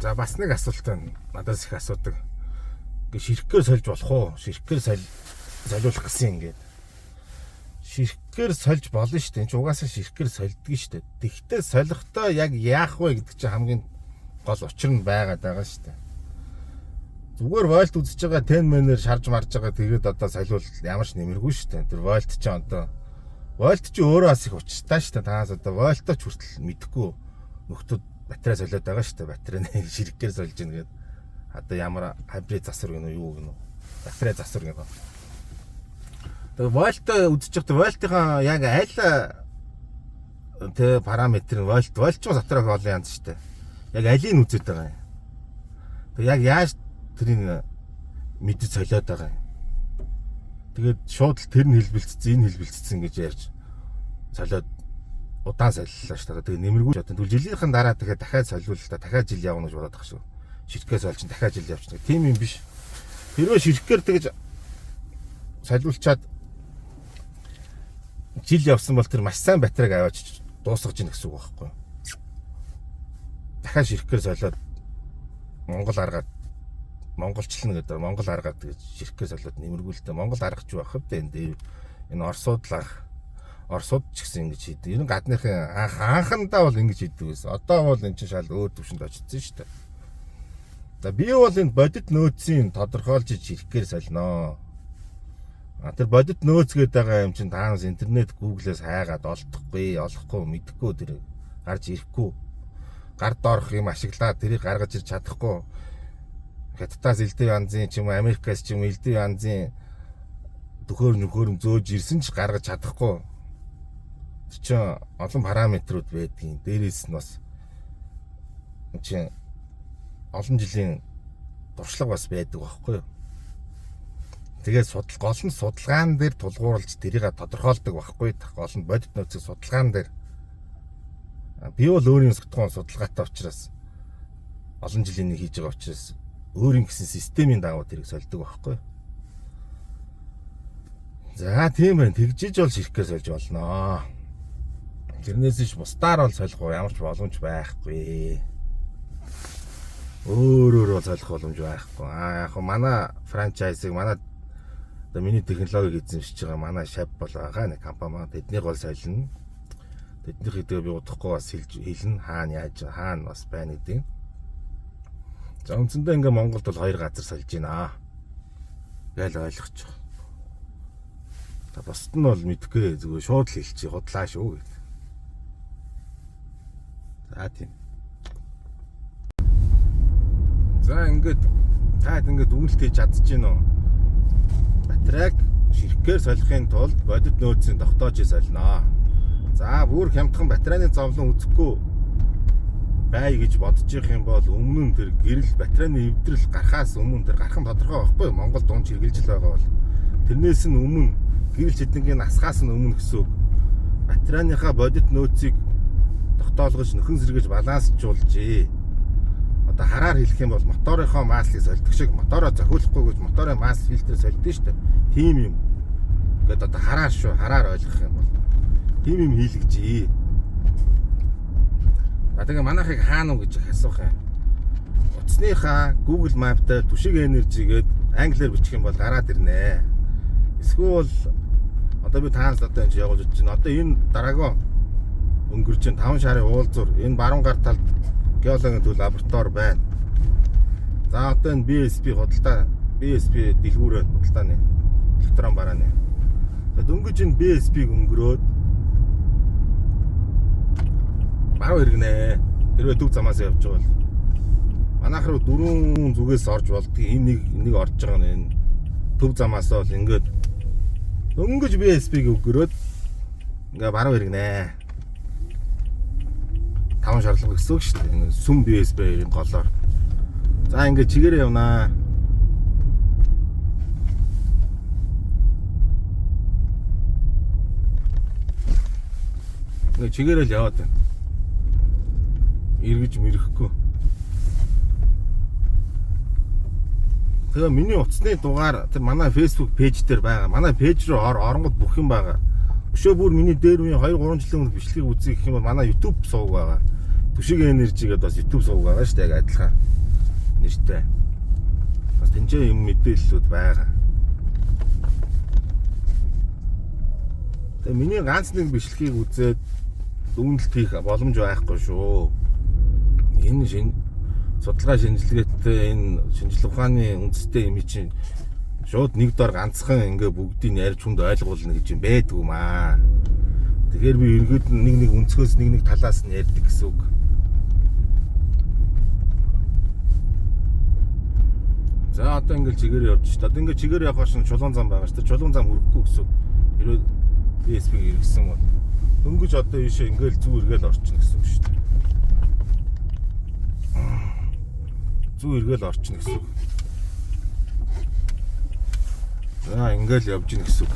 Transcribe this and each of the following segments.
За бас нэг асуулт байна. Надаас их асуудаг. Ингээ ширхгээр сольж болох уу? Ширхгээр солиулах гэсэн ингээд. Ширхгээр сольж болно шүү дээ. Энд чи угаасаа ширхгээр сольдгийг шүү дээ. Тэгвэл солихдоо яг яах вэ гэдэг чинь хамгийн гол учир нь байгаад байгаа шүү дээ. Зүгээр вольт үзэж байгаа 10 мэнээр шарж марж байгаа тэгээд одоо солиул ямар ч нэмэргүй шүү дээ. Тэр вольт чинь одоо вольт чи өөрөө бас их учиртай шүү дээ. Таас одоо вольтоо ч хүртэл мэдэхгүй нөхдүүд батарей солиод байгаа шүү дээ. Батарейны ширхгээр сольж ийн гээд одоо ямар хибрид засвар гэнэ үү юу гэнэ үү? Батарей засвар гэнэ. Тэгээ вольт үзэж байхдаа вольтынхаа яг аль тэ параметр нь вольт вольт ч дотроо олон янз шүү дээ. Яг алийг үзээд байгаа юм. Тэгээ яг яаж тэрийг мэдэж солиод байгаа юм. Тэгээд шууд л тэр нь хэлбэлцсэн, энэ хэлбэлцсэн гэж ярьж солиод удаан солиллаа шүү дээ. Тэгээ нэмэргүй одоо тэгвэл жилийнхэн дараа тэгэхээр дахиад солиул л та дахиад жил явна гэж бодоод байгаа шүү. Ширхгээ сольж дахиад жил явчихна. Тийм юм биш. Хэрвээ ширхгээр тэгж солиулчаад жил явсан бол тэр маш сайн батарейг аваач дуусгаж ийн гэсэн үг байхгүй юу? Дахиад ширхгээр солиод Монгол аргаар монголчлно гэдэг Монгол аргаар тэгж ширхгээр солиод нэмэргүй л дээ. Монгол аргач юу байх вэ? Энэ энэ Оросууд л анх Оросууд ч гэсэн ингэж хийдэг. Ер нь гадныхын анх анхандаа бол ингэж хийдэг байсан. Одоо бол эн чинь шал өөр төвшөнд очсон шүү дээ. За би бол энэ бодит нөөцийн тодорхойлж ширхгээр солино. А тэр бодит нөөц гэдэг байгаа юм чинь таанаас интернет Google-ээс хайгаад олдохгүй, олохгүй, мэдэхгүй тэр гарч ирэхгүй. Гар доорх юм ашиглаад тэрийг гаргаж ирч чадахгүй. Хятадаас элдв янзын ч юм уу Америкаас ч юм уу элдв янзын төхөөр нөхөр зөөж ирсэн ч гаргаж чадахгүй. Тэр чинь олон параметрууд байдгийн. Дээрээс нь бас чинь олон жилийн туршлага бас байдаг байхгүй юу? Тэгээд судал гол нь судалгаан дээр тулгуурлаж тэрийг тодорхойлдог байхгүй. Гол нь бодит нөөцийн судалгаан дээр. Би бол өөрийн судалгаан судалгаатай учраас олон жилийн нэг хийж байгаа учраас өөрийн гэсэн системийн дагуу тэрийг сольдог байхгүй. За тийм байна. Тэгжиж бол ширхгээ сольж болно. Тэрнээс иш бусдаар бол солих ямар ч боломж байхгүй. Өөрөөр бол солих боломж байхгүй. Аа яг манай франчайзыг манай одоо миний технологиг эзэмшиж байгаа манай шав бол байгаа нэг компани маань тэднийг бол солино. Тэднийх хэдийг би удахгүй бас хэлнэ. Хаана яаж хаана бас байна гэдэг. За үндсэндээ ингээ Монголд бол хоёр газар сольж байна. Гээл ойлгочих. За бусд нь бол мэдгүй зүгээр шууд л хэлчихье худлаа шүү гэд. За тийм. За ингээд таад ингээд дүгнэлт хийж чадчих гин үү? Батарейг ширхгээр солихын тулд бодит нөөцийн тогтоож солино. За бүр хямдхан батарейны зовлон үзэхгүй бай гэж бодож их юм бол өмнө нь тэр гэрэл батарейны эвдрэл гарахаас өмнө тэр гарах нь тодорхой байхгүй юу? Монгол дунд хэрэгжилж байгаа бол тэрнээс нь өмнө гэрэл чидэнгийн насхаас нь өмнө гэсэн үг. Батарейныхаа бодит нөөцийг тогтоолгож нөхөн сэргэж балансжуулжээ. Одоо хараар хэлэх юм бол моторынхоо маслыг сольдог шиг мотороо зохиулахгүй гэж моторын мас фильтр сольдсон шүү дээ. Тийм юм. Ингээд одоо хараар шүү, хараар ойлгох юм бол тийм юм хийлгэжээ. За тэгээ манайхыг хаана уу гэж их асуух юм. Утасныхаа Google Map дээр Түшиг Energy гээд англиар бичих юм бол гараад ирнэ. Эсвэл одоо би таанаас одоо энэ явуулж бодож байна. Одоо энэ дараагаа өнгөрч 5 шарын уулзуур энэ баруун гар талд геологийн төв лаборатори байна. За одоо энэ BSP худалдаа BSP дэлгүүр худалдааны электрон барааны. За дөнгөж энэ BSP-г өнгөрөөд баруун хэргэнэ. Хэрвээ төв замаас явж байгаа бол манайх руу дөрвөн зүгээс орж болдгийг энэ нэг орж байгаа нь энэ төв замаас бол ингээд дөнгөж BSP-г өнгөрөөд ингээ баруун хэргэнэ. 5 шарлага гэсэн үг шүү дээ. Энэ сүм BSP-ийн голоор. За ингээд чигээрээ явнаа. Ингээд чигээрээ л яваад байна. Эргэж мэрэхгүй. Тэгээ миний утасны дугаар тэр манай Facebook пэйж дээр байгаа. Манай пэйж рүү оронгод бүх юм байгаа. Өшөө бүр миний дээр үеийн 2 3 жилийн өмнө бичлэгийг үзье гэх юм бол манай YouTube сувг байгаа. Түшиг Energy гэдэг бас YouTube сувг байгаа шүү дээ, яг адилхан нэртэй. Бас тэнцээ юм мэдээллүүд байгаа. Тэгээ миний ганц нэг бичлэгийг үзээд дүгнэлт хийх боломж байхгүй шүү. Энэ шин судалгаа шинжилгээтэй, энэ шинжлэх ухааны үндэстэй юм чинь шууд нэг дор ганцхан ингээ бүгдийг ярьж хүнд ойлгуулна гэж юм байдгүй маа. Тэгэхээр би ерөнхийд нь нэг нэг өнцгөөс, нэг нэг талаас нь ярьдаг гэсэн үг. За, одоо ингээл чигээр явж шít. Одоо ингээ чигээр явахаар шин чулуун зам байгаа шүү дээ. Чулуун зам хүрэхгүй гэсэн үг. Хэрвээ DSP-г эргэсэн бол дөнгөж одоо ийшээ ингээл зүү эргээл орчихно гэсэн үг шүү дээ. Зүү эргээл орчихно гэсэн үг. За, ингээл явж гин гэсэн үг.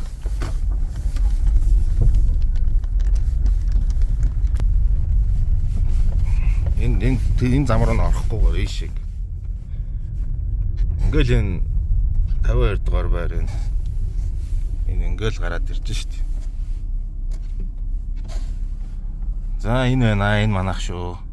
Энэ энэ энэ зам руу н орохгүйгээр ийшээ. Ингээл энэ 52 дугаар байр энэ ингээл гараад ирж шít. За, энэ байна, энэ манах шүү.